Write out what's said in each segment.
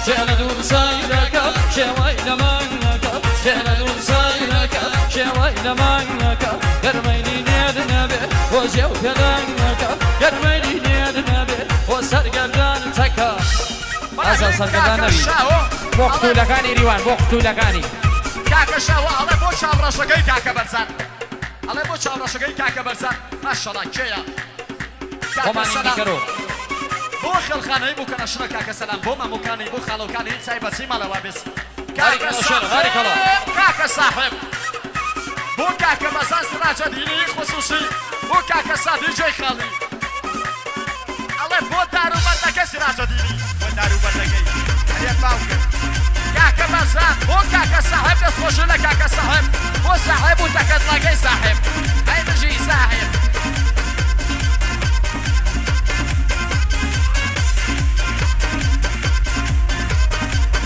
شێرە دوور سایرەکە شێوەی لە مانگەکە شێرە دوور سایرەکە شێوەی لە مانگەکە گەرمەیلی نێر نەبێ بۆ جێ و پێدەنگەکە گەرمەیلی نێر نەبێ بۆ سەرگەردان تەکە ئازا سەرگەردان نەبی. بۆ قوتولەکانی ریوان بۆ قوتولەکانی. کاکە شاوە ئەڵێ بۆ چاوڕەشەکەی کاکە بەرزان ئەڵێ بۆ چاوڕەشەکەی کاکە بەرزان ماشەڵا کێیە کاکە خۆمانی سەلام نیکەرۆ. بۆ خێڵخانەی بووکەنە شنە کاکە سەلام بۆ مامۆکانی بۆ خاڵۆکانی چای بەچی ماڵەوە بێس کاکە باریکەڵا شێرە باریکەڵا. ساحێب کاکە ساحێب بۆ کاکە بەزان سراجەدینی خصوصی بۆ کاکە سادی جێی خاڵی ئەڵێ بۆ داروبەردەکە سراجەدینی بۆ داروبەردەکەی ئەرێ باوکە کاکە بەزان بۆ کاکە ساحێب دەستخۆشی لە کاکە ساحێب بۆ ساحێب و تەکەتڵەکەی ساحێب ئەی بژی ساحێب.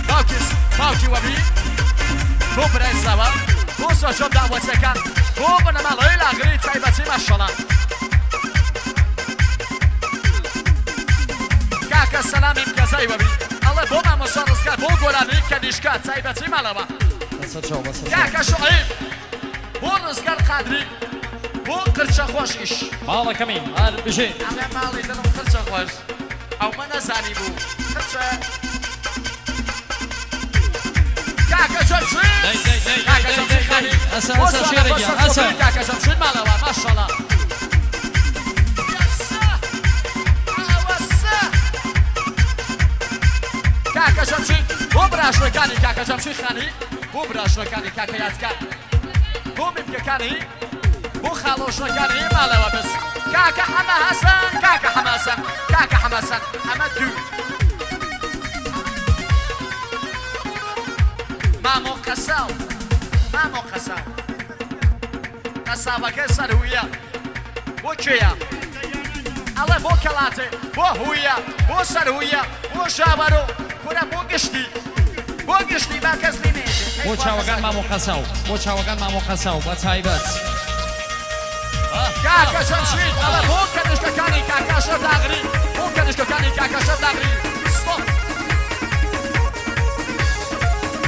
باوکی باوکی وەبی بۆ برای ساوا بۆ سۆچۆ داوەتەکان بۆ بنەماڵەی لاغری تایبەتی ماشەڵا کاکە سەلامی کەزای وەبی ئەڵێ بۆ مامۆستا ڕزگار بۆ گۆرانی کەنیشکا تایبەتی ماڵەوە بەسەر چاو بەسەر چاو. کاکە شعیب بۆ ڕزگار قادری بۆ قرچە خۆشیش ماڵەکەمی هەر بژێ. ئەڵێ ماڵی دڵم قرچە خۆش ئەومە نەزانی بوو قرچە کاکە جەمشید دەی دەی دەی دەی کاکە دەی جەمشید دەی دەی خانی ئەسا بۆ ئەسا سوانە شێرە بۆ گیان سەر ئەسا. چۆپی کاکە جەمشید ماڵەوە ماشەڵا یەسا ئەوەسە کاکە جەمشید بۆ براشنەکانی کاکە جەمشید خانی بۆ براشنەکانی کاکە یادگار بۆ میمکەکانی بۆ خاڵۆشەکانی ماڵەوە بەس کاکە حەمە حەسەن کاکە حەمە حەسەن کاکە حەمە حەسەن ئەمە دوو مامۆ قەساو مامۆ قەساو قەساوەکە سەرهویە بۆ کێیە ئەڵێ بۆ کەڵاتێ بۆ هویە بۆ سەرهویە بۆ ژاوەرۆ کورە بۆ گشتی بۆ گشتی با کەس لێ نێژێ بۆ چاوەکان مامۆ قەساو بۆ چاوەکان مامۆ قەساو بە تایبەت. کاکە جەمشید ئەڵێ بۆ کەنیشکەکانی کاکە شەرداغری بۆ کەنیشکەکانی کاکە شەرداغری ستۆپ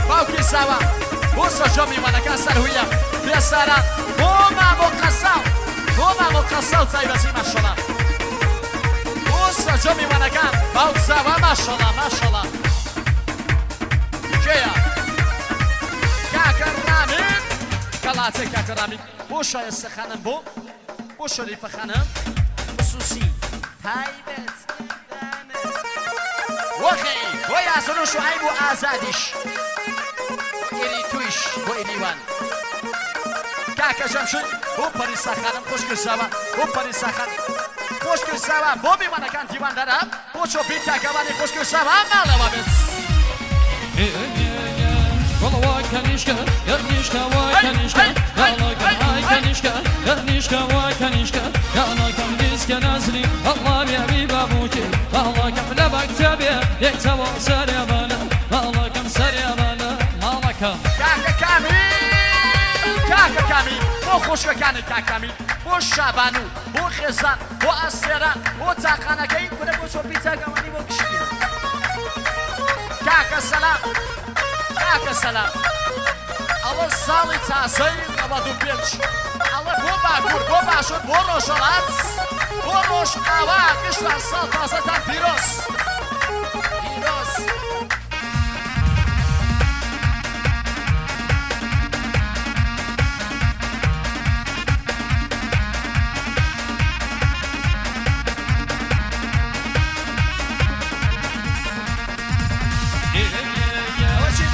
باوکی ساوا بۆ سەرجەم میوانەکان سەرهویە بێساران بۆ مامۆ قەساو بۆ مامۆ قەساو تایبەتی ماشەڵا بۆ سەرجەم میوانەکان باوک ساوا ماشەڵا ماشەڵا کێیە کاکە ڕامین کەڵاتێ کاکە ڕامین بۆ شایستە خانم بۆ بۆ شەریفە خانم خصوصی تایبەت وەخی بۆ یاسن و شعیب و ئازادیش ئێری تویش بۆ ئێریوان کاکە جەمشید بۆ پەریسا خانم خۆشکردساوە بۆ پەریسا خانم خۆشکردساوە بۆ میوانەکان دیواندارە بۆ چۆپی تاکەوانی خۆشکردساوە ماڵەوە بێت. گوڵەوە کەنیشکە گەرنیشکە وا کەنیشکە گاڵەکەم ئای کەنیشکە گەرنیشکە وا کەنیشکە گاڵەکەم دیسکە نازنی ئەڵڵا بێبی بابووکی ماڵەکەم لە بەکتەبێ یەکتەوە سەرێبانە ماڵەکەم سەرێبانە ماڵەکەم. کاکە کامیل کاکە کامیل بۆ خۆشکەکانی کاک کامیل بۆ شابانو بۆ خێزان بۆ ئەستێرە بۆ تاقانەکەی کورە بۆ چۆپی تاکەوانی بۆ گشتیان کاکە سەلام کاکە سەلام ئەوە ساڵی تازەی 95 ئەڵێ بۆ باکوور بۆ باشوور بۆ ڕۆژهەڵات بۆ ڕۆژئاوا گشتان ساڵ تازەتان پیرۆز پیرۆز.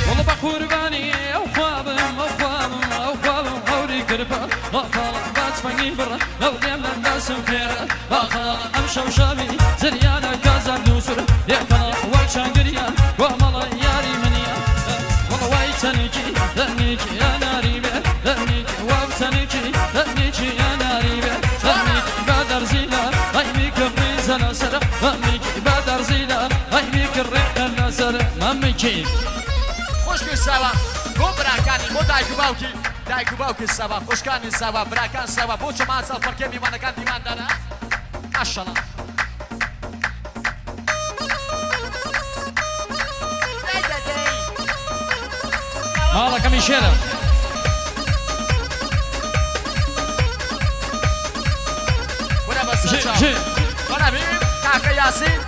وەڵە بە قوربانی ئەو خوابم ئەو خوابم ئەو خوابم هەوری کرپە باخەڵە باچفەنگی بڕە لەو لێم لەم دەسم فێرە باخەڵە ئەم شەو شەوی زریانە کازار دووسر یەکەڵە وەک چانگریان گۆمەڵە یاری منیە وەڵە وای تەنێکی دەنێکی ئەناری بێ دەنێکی وەک تەنێکی دەنێکی ئەناری بێ دەنێکی بە دەرزیلە ئەیمی کڕی زەنە سەرە مەمیکی بە دەرزیلە ئەیمی کڕی لە سەرە مەمیکی. خوشکی ساوا بۆ براکانی بۆ دایک و باوکی دایک و باوکی ساوا خوشکانی ساوا براکان ساوا بۆ جەماعەت ساڵفەرکێ میوانەکان دیواندارە ماشەڵا. ماڵەکەمی شێرە. وەرە بەسەر چاو. وەرە بیم کاکە یاسین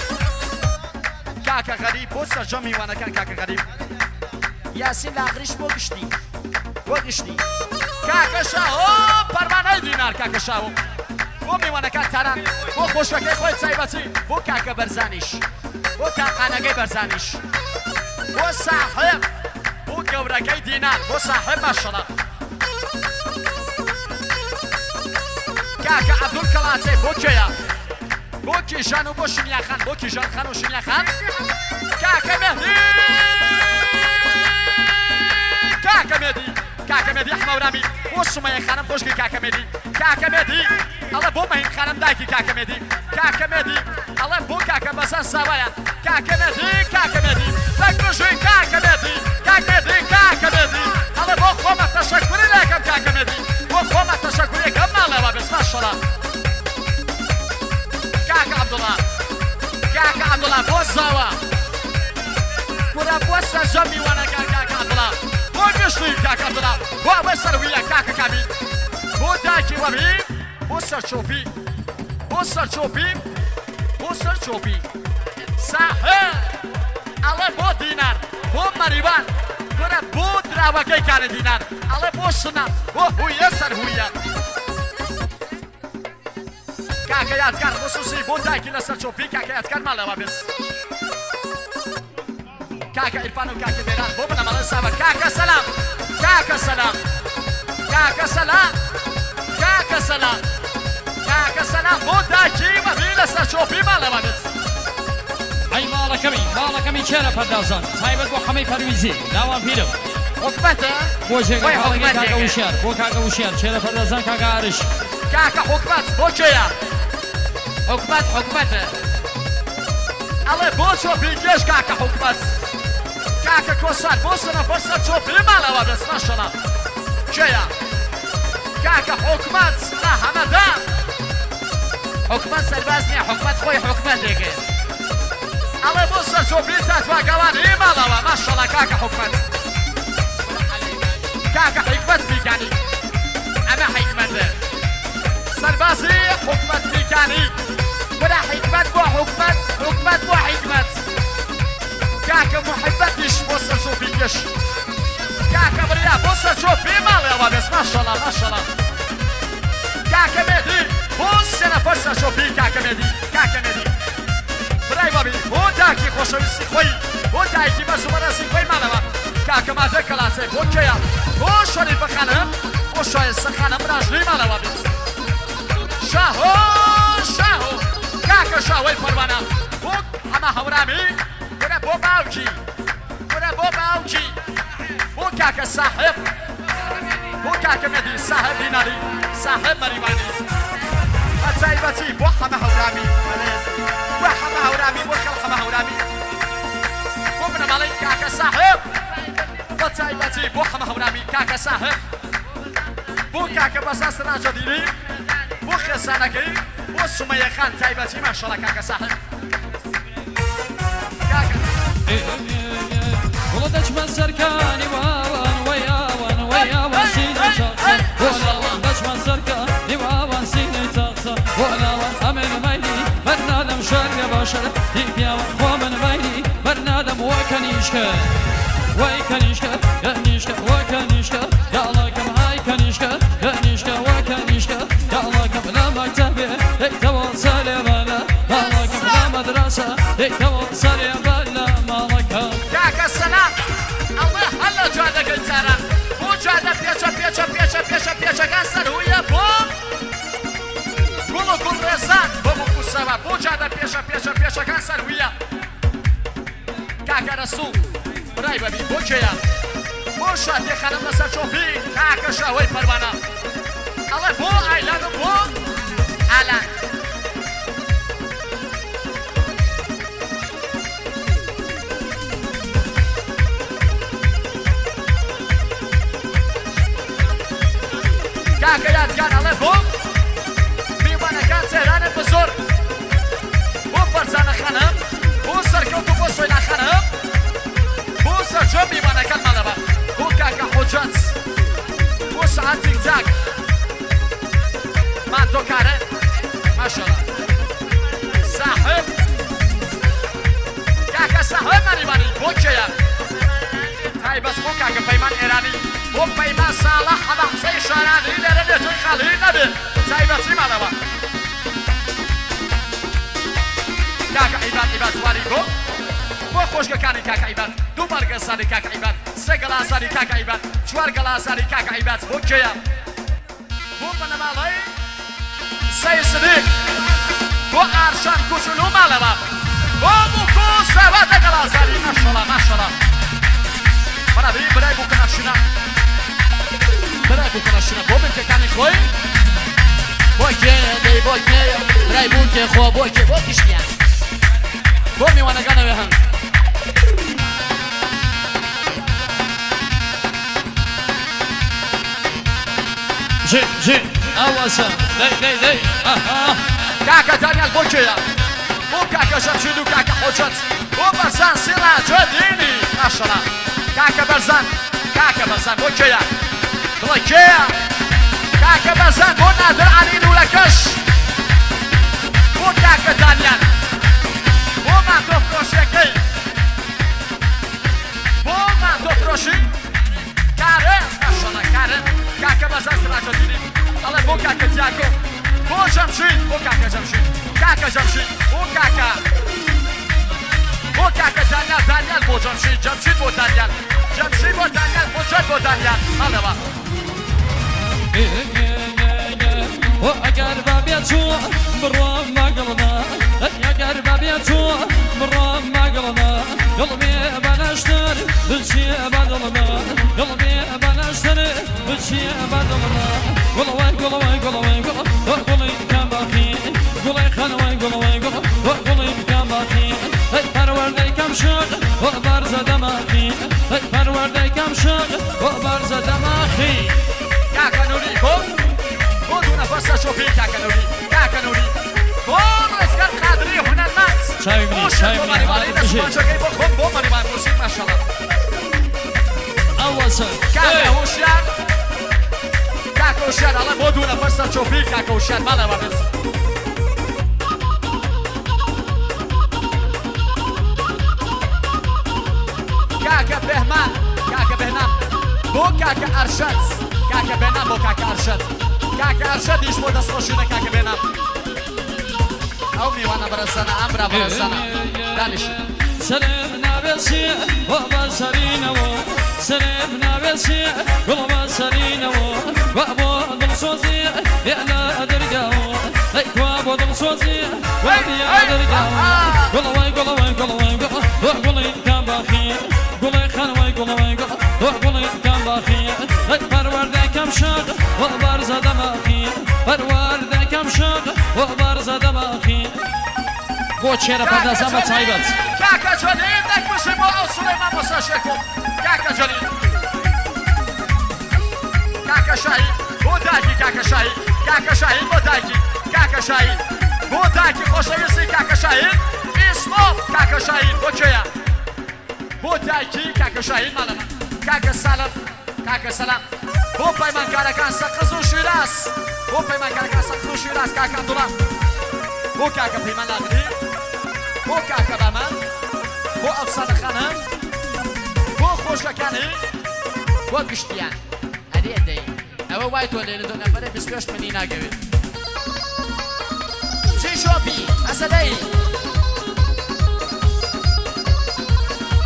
کاکە غەریب بۆ سەرجەم میوانەکان کاکە غەریب یاسین لاغریش بۆ گشتی بۆ گشتی کاکە شاهۆ پەروانەی دینار کاکە شاهۆ بۆ میوانەکان تاران بۆ خۆشەکەی خۆی تایبەتی بۆ کاکە بەرزانیش بۆ تاقانەکەی بەرزانیش بۆ ساحب بۆ گەورەکەی دینار بۆ ساحب ماشەڵا کاکە عەبدول کەڵاچێ بۆ کێیە بۆ کیژان و بۆ شنیاخان بۆ کیژان خان و شنیاخان کاکە مێهدی کاکە مێدی کاکە مێدی حمەورامی بۆ سومەیە خانم خۆشکی کاکە مێدی کاکە مێدی ئەڵێ بۆ مەهین خانم دایکی کاکە مێدی کاکە مێدی ئەڵێ بۆ کاکە بەزان ساوایە کاکە مێدی کاکە مێدی دەنگبژی کاکە مێدی کاک مێدی کاکە مێدی ئەڵێ بۆ خۆمە تەشەکوری لەکەم کاکە مێدی بۆ خۆمە تەشەکوریەکەم ماڵەوە بێس ماشەڵا کاکە عەبدوڵا کاکە عەبدوڵا بۆ زاوە کوڕە بۆ سەرجەم میوانەکان کاکە عەبدوڵا بۆ گشتی کاکە عەبدوڵا بۆ ئەوەی سەرویە کاکە کامی بۆ دایکی وەبی بۆ سەرچۆپی بۆ سەرچۆپی بۆ سەرچۆپی ساحێ ئەڵێ بۆ دینار بۆ مەریوان کورە بۆ دراوەکەی کاری دینار ئەڵێ بۆ شنە بۆ هویە سەر هویە کاکە یادگار خصوصی بۆ دایکی لەسەر چۆپی کاکە یادگار ماڵەوە بێت کاکە عیرفان و کاکە بێران بۆ بنەماڵەی ساوە کاکە سەلام کاکە سەلام کاکە سەلام کاکە سەلام کاکە سەلام بۆ دایکی وەبی لەسەر چۆپی ماڵەوە بێت. ئەی ماڵەکەمی ماڵەکەمی چێرە پەردازان تایبەت بۆ حەمەی پەرویزی لاوان پیرم حکومەتە بۆ جێگە وای ماڵەکەی کاکە حکومەتێکە. وشیار بۆ کاکە وشیار چێرە پەردازان کاکە ئارش کاکە حکومەت بۆ کێیە؟ حکومەت حکومەتە. ئەڵێ بۆ چۆپی گێژ کاکە حکومەت کاکە کۆسار بۆ سەنەفەر سەر چۆپی ماڵەوە بێت ماشەڵا کێیە؟ کاکە حکومەت لە هەمەدان حکومەت سەرباز نییە حکومەت خۆی حکومەتێکە. ئەڵێ بۆ سەر چۆپی تاتواگەوانی ماڵەوە ماشەڵا کاکە حکومەت کاکە حکمەت میکانی ئەمە حکمەتە. سەربازی حکومەت میکانی برا حکمەت بۆ حکومەت حکومەت بۆ حکمەت. کاکە محبەتیش بۆ سەر چۆپی گەش کاکە بریا بۆ سەر چۆپی ماڵەوە بێت ماشەڵا ماشەڵا کاکە مێدی بۆ سێ نەفەر سەر چۆپی کاکە مێدی کاکە مێدی برای بابی بۆ داکی خۆشەویستی خۆی بۆ دایکی بەس و بەڕێزی خۆی ماڵەوە کاکە مادە کەڵاتێ بۆ کێیە بۆ شەریفە خانم بۆ شایستە خانم براژنی ماڵەوە بێت شاهۆ شاهۆ کاکە شاوەی پەروانە بۆ حەمە هەورامی کورە بۆ باوکی کورە بۆ باوکی بۆ کاکە ساحب بۆ کاکە مێدی ساحب دیناری ساحب مەریوانی بەتایبەتی بۆ حەمە هەورامی بۆ حەمە هەورامی بۆ خەڵ حەمە هەورامی بۆ بنەماڵەی کاکە ساحب بەتایبەتی بۆ حەمە هەورامی کاکە ساحب بۆ کاکە بەساس ڕاجەدینی بۆ خێزانەکەی بۆ سومەیە خان تایبەتی ماشەڵا کاکە ساحب کاکە وڵە دەچمە سەرکانی واوان وەیاوان وەیاوان سینەی تاقسە بۆ لاوان دەچمە سەرکانی واوان سینەی تاقسە بۆ لاوان ئەمن مەیلی بەرنادەم شەرگە باشەر دی پیاوان خۆ من مەیلی بەرنادەم وەکەنیشکە وەی کەنیشکە کەنیشکە وەکەنیشکە یاڵەکەم های کەنیشکە کەنیشکە وەکەنیشکە یاڵەکەم لە مەکتەبێ دەیتەوە سەرێ بەلە ماڵەکەم لە مەدرەسە دەیتەوە سەرێ بەلە ماڵەکەم کاکە سەلام ئەڵێ هەر لە جادەکەی تاران بۆ جادە پێچە پێچە پێچە پێچە پێچەکان سەرهویە بۆ گوڵ و گوڵ ڕێزان بۆ بووسەوە بۆ جادە پێشە پێچە پێچەکان سەرهویە کاکە رەسوڵ برای بەبی بۆ کێیە؟ بۆ شاتی خانم لەسەر چۆپی کاکە شاوەی پەروانە ئەڵێ بۆ ئایلان و بۆ ئالان کاکە یادگار ئەڵێ بۆ میوانەکان تێرانە بزۆر بۆ فەرزانە خانم بۆ سەرکەوت و بۆ سۆیلا خانم بۆ سەرجەم میوانەکان ماڵەوە بۆ کاکە چاک مانتۆ کارن ماشاءالله صاحب کاکە صاحب مەریوانی بۆ کێیە تایبەت بۆ کاکە پەیمان ئێرانی بۆ پەیمان ساڵح حەمە حوسەین شارانی لێرە بێتۆی خاڵی نەبێ تایبەتی ماڵەوە کاکە عیباد عیباد سواری بۆ بۆ خۆشگەکانی کاکە عیباد دوو بەرگەسانی کاکە عیباد سێ گەڵاسانی کاکە عیباد چوار گەڵاسانی کاکە عیباد بۆ کێیە بۆ بنەماڵەی سەی سدیق بۆ ئارشان کوچولو ماڵەوە بۆ بووکو ساوا دەگەڵاسانی ماشەڵا ماشەڵا بەرابی برای بووکە ئەرشینا برای بووکە ئەرشینا بۆ بنکەکانی خۆی بۆ کێیە دەی بۆ کێیە برای بووکێ خۆ بۆ کێ بۆ گشتیان بۆ میوانەکانەوێ هەن جي جي ئەوەسە دەی دەی دەی ئەها کاکە دانیال بۆ کێیە بۆ کاکە جەمشید و کاکە حۆجەت بۆ بەرزان سیراجەدینی ماشەڵا کاکە بەرزان کاکە بەرزان بۆ کێیە بڵێ کێیە کاکە بەرزان بۆ نادر عەلی لوولەکەش بۆ کاکە دانیال بۆ مانتۆ فرۆشیەکەی بۆ مانتۆ فرۆشی کارن ماشەڵا کارن کاکە بەرزان سیراجەدینی ئەڵێ بۆ کاکە دیاکۆ بۆ جەمشید بۆ کاکە جەمشید کاکە جەمشید بۆ کاکە بۆ کاکە دانیال دانیال بۆ جەمشید جەمشید بۆ دانیال جەمشید بۆ دانیال حجەت بۆ دانیال ماڵەوە ئەگەر بابێت بڕۆم ماگەڵما ئەگەر بابێت بڕۆم ماگەڵما دڵمێ بەنەشتر بچێ بەدڵما دڵمێ بەنەشتر بچێ بەدڵما گوڵەوەی گوڵەوەی گوڵەوەی گوڵ گوڵی کامباخی گوڵی خانەوەی گوڵەوەی گوڵ گوڵی کامباخی هەی پەروەردەی کەم شەق بەرزە دەماخی هەی پەروەردەی کەم شەق بەرزە دەماخی کاکە نوری بۆ بۆ دوو نەفەر سەرچۆپی کاکە نوری کاکە نوری بۆ ڕزگار قادری هونەرمەند چاوی منی بۆ چاوی شێرکۆ منی مەریوانی دەستمانچەکەی بۆ خۆم بۆ مەریوان موسیق ماشەڵا ئەوەسە کاکە هۆشیار کاکە هۆشیار ئەڵێ بۆ دوو نەفەر سەرچۆپی کاکە هۆشیار ماڵەوە بێت کاکە بێهمان کاکە بێهنام بۆ کاکە ئەرشەد کاکە بێنام بۆ کاکە ئەرشەد کاکە ئەرشەدیش بۆ دەستخۆشینە کاکە بێنام ئەو میوانە بەرەسەنە ئەم برا بەرەسەنە دانیشن سەرم نابێسێ بۆ بەسەرینەوە سەرم نابێسێ گوڵ بەسەرینەوە وا بۆ دڵسۆزی لێنە دەرگاوە ئەی کوا بۆ دڵسۆزی وا بیا دەرگاوە گوڵەوەی گوڵەوەی گوڵەوەی گوڵ گوڵی کامباخی گوڵی خانەوەی گوڵەوەی گوڵ گوڵی کامباخی ئەی پەروەردەی کەم شەق بۆ بەرزە دەماخی پەروەردەی کەم شەق بۆ بەرزە دەماخی بۆ چێرە پەردازان بە تایبەت کاکە جەلیل دەک بژی بۆ ئەو سولەیمان مۆسا شێرکۆ کاکە جەلیل کاکە شاهین بۆ دایکی کاکە شاهین کاکە شاهین بۆ دایکی کاکە شاهین بۆ دایکی خۆشەویستی کاکە شاهین ئیسلام کاکە شاهین بۆ کێیە بۆ دایکی کاکە شاهین ماڵەمە کاکە سالم کاکە سەلام بۆ پەیمانکارەکان سەقز و شیراز بۆ پەیمانکارەکان سەقز و شیراز کاکە عەبدوڵا بۆ کاکە پەیمان لاغری بۆ کاکە بامان بۆ ئەفسانە خانم بۆ خۆشەکانی بۆ گشتیان ئەرێ دەی ئەوە وای تۆ لێرە دۆ نەفەرە 28 منی ناگەوێت چی شۆپی ئەسەدەی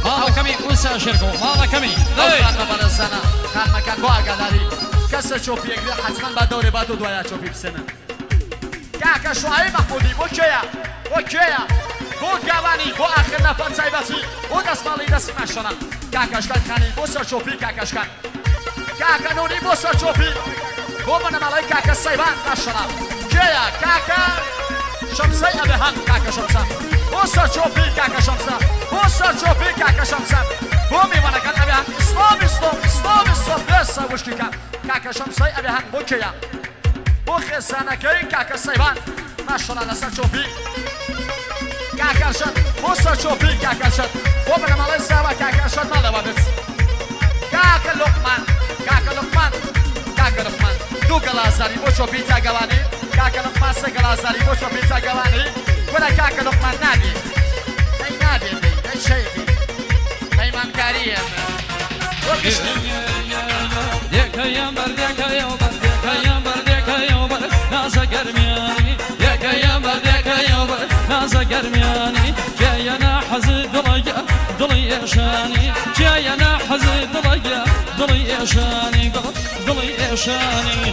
ماڵەکەمی ئوسا شێرکۆ ماڵەکەمی ئەو دەی خانمە بەڕێزانە خانمەکان بۆ ئاگاداری کەسە چۆپیەکرێ حەتمەن با دەورێ بات و دوایە چۆپی بسێنن کاکە شوعەی مەحمودی بۆ کێیە بۆ کێیە بۆ گاوانی بۆ ئاخر نەفەر تایبەتی بۆ دەستماڵی دەستی ماشەڵا کاکەشکان خانی بۆ سەرچۆپی کاکەشکان کاکە نوری بۆ سەرچۆپی بۆ بنەماڵەی کاکە سەیبان ماشەڵا کێیە کاکە شەمسەی ئەبێهان کاکە شەمسە بۆ سەرچۆپی کاکە شەمسە بۆ سەرچۆپی کاکە شەمسە بۆ میوانەکان ئەبێهان ئیسلام ئیسلام ئیسلام ئیسلام دەسە وشکیکە کاکە شەمسەی ئەبێهان بۆ کێیە بۆ خێزانەکەی کاکە سەیبان ماشەڵا لەسەر چۆپی کاکە ئەرشەد بۆ سەرچۆپی کاکە ئەرشەد بۆ بنەماڵەی ساوا کاکە ئەرشەد ماڵەوە بێت کاکە لوقمان کاکە لوقمان کاکە لوقمان دوو گەڵازاری بۆ چۆپی تاگەوانی کاکە لوقمان سێ گەڵازاری بۆ چۆپی تاگەوانی وەرە کاکە لوقمان نابێ دەی نابێ دەی دەی شەیبی پەیمانکاریە بۆ گشتی یەکەیان بەردەکەیەوە بەردەکەیان بەردەکەیەوە بەر نازە گەرمیانی یەکەیان بەردەکەیەوە بەر نازە گەرمیانی جێیە ناحەزی دڵەگە دڵی ئێشانی جێیە ناحەزی دڵەگە دڵی ئێشانی گوڵ دڵی ئێشانی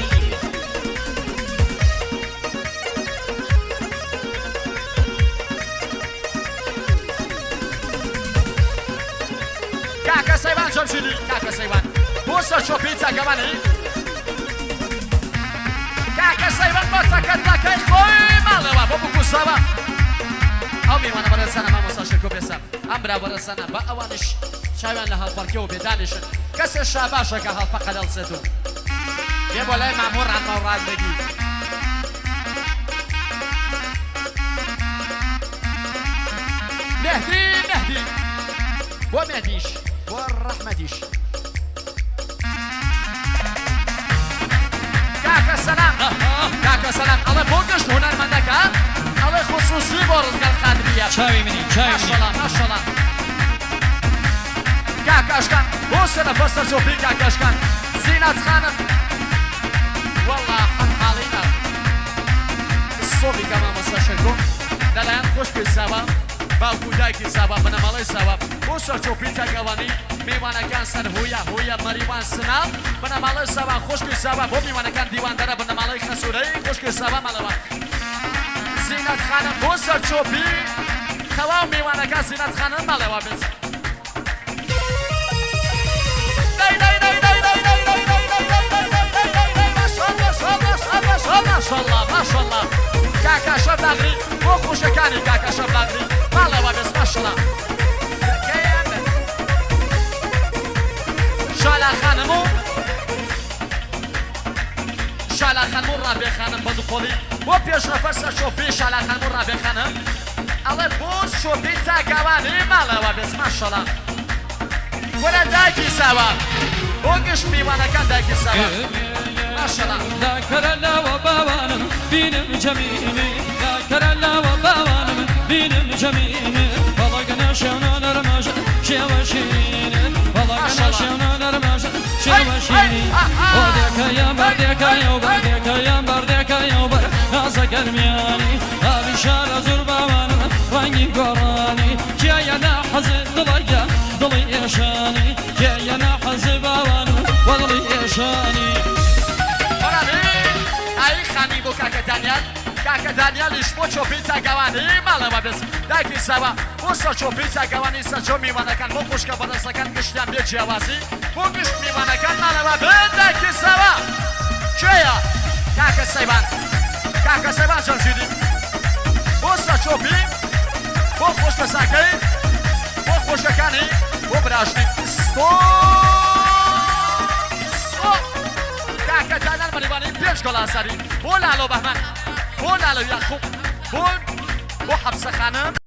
کاکە سەیوان جەمشیدی کاکە سەیوان بۆ سەرچۆپی تاگەوانی کاکە سەیوان بۆ تەکەتەکەی خۆی ماڵەوە بۆ بکوسەوە ئەو میوانە بەڕێزانە مامۆستا شێرکۆ بێسە ئەم برا بەڕێزانە بە ئەوانیش چاویان لە هەڵپەڕکێ و بێدانیشن کەسێ شاباشە کە هەڵپەقە دەڵسێت و بێ بۆ لای مامۆ ڕانمە و ڕاندەگی مهدی مهدی بۆ مهدیش بۆ ڕەحمەتیش کاکە سەلام کاکە سەلام ئەڵێ بۆ گشت هونەرمەندەکان ئەڵێ خصوصی بۆ ڕزگار قادریە چاوی منی چاوی منی ماشەڵا ماشەڵا کاکە ئەشکان بۆ سێ نەفەر سەرچۆپی کاکە ئەشکان زینات خانم وەڵا حەم حاڵینە سۆبی کە مامۆستا شێرکۆ لەلایەن خوشکی ساوا باوک و دایکی ساوا بنەماڵەی ساوا بۆ سەرچۆپی تاگەوانی میوانەکان سەر هویە هویە مەریوان سنا بنەماڵەی ساوا خوشکی ساوا بۆ میوانەکان دیواندەرە بنەماڵەی خەسوورەی خوشکی ساوا ماڵەوە زینەت خانم بۆ سەرچۆپی تەواو میوانەکان زینەت خانم ماڵەوە بێت دەی دەی دەی دەی دەی دەی دەی دەی دەی دەی دەی دەی دەی دەی دەی ماشەڵڵا ماشەڵڵا ماشەڵڵا ماشەڵڵا کاکە شەبلاغری بۆ خوشەکانی کاکە شەبلاغری ماڵەوە بێت ماشەڵڵا شالا خانم و شالا خانم و ڕابێ خانم بە دوقۆڵی بۆ پێشنەفەر سەرچۆپی شالا خانم و ڕابێ خانم ئەڵێ بۆ چۆپی تاگاوانی ماڵەوە بێت ماشەڵڵا وەرە دایکی ساوا بۆ گشت میوانەکان دایکی ساوا ماشەڵڵا ذاكر لا وباوانم بينم جميلي ذاكر لا وباوانم بينم جميلي فضقنا شونا نرماش شوشين فضقنا شونا نرماش شوشين وديك يا بردك يا بردك يا بردك يا بر نازك المياني ابي شار زرباوانم رنگی گۆڕانی جێیە ناحەزی دڵەگە دڵی ئێشانی جێیە ناحەزی باوانم وەدڵی ئێشانی ئای خانی بۆ کاکە دانیال کاکە دانیالیش بۆ چۆپی تاگەوانی ماڵەوە بێت دایکی ساوا بۆ سەرچۆپی تاگەوانی سەرچۆ میوانەکان بۆ خوشکە بەدەستەکان گشتیان بێ جیاوازی بۆ گشت میوانەکان ماڵەوە بێت دایکی ساوا کێیە کاکە سەیوان کاکە سەیوان جەمشیدی بۆ سەرچۆپی بۆ خۆشکەساکەی بۆ خۆشەکانی بۆ براژنی ستۆپ کاکە دانیال مەریوانی پێنج گۆڵ ئازاری بۆ لالۆ بەهمەن بۆ لالۆ یاقوب بۆ حەبسە خانم.